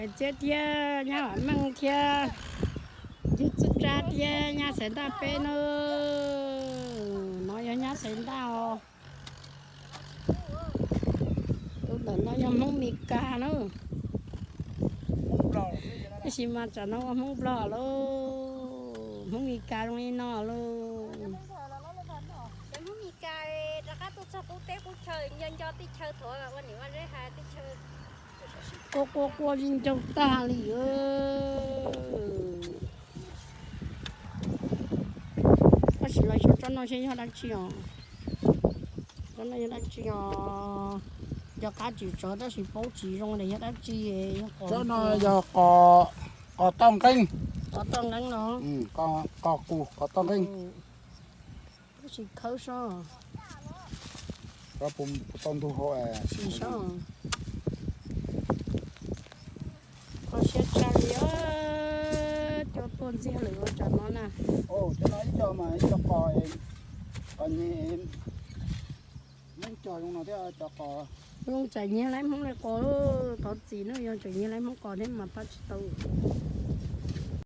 Txiab thiab nyab Vam Meej thiab yawg Txwj Tsab thiab nyab Xaiv Ntaj peb na. No yog nyab Xaiv Ntaj os. Tus ntawm no yog Hmoob Mes Kas na. Tab sis mas tsam no ua Hmoob Nplog lauj. Hmoob Mes Kas zoo li no lauj. Cov Hmoob Mes Kas rov qab tuaj txog qub teb qub chaw, nco nco teb chaws thuav ua niam ua zeb hais teb chaws. Quaj quaj quaj li ncaug tag li. Tab sis los xyov tsob no seb yog dab tsi os. Tsob no yog dab tsi os? Nco qab tsis tsov tab sis paub tsis zoo li yog dab tsi. Tsob no yog qos, qos toj nqeeb. Qos toj nqeeb no. Qos qus, qos toj nqeeb. Tab sis khawb sob. Tau ntug hauv. Sim sob. Kho siab tshaj li os, cua tuaj ntxiag lawm ua tsam no na. Cov no ib co mas ib co qos, qos nyeg. Hmoob cog zoo no thiab cov qos. Zoo tsam nyiag laib Hmoob li qos, thov txim na, yog tseem nyiag laib Hmoob qos thiab mas pab tsis tau.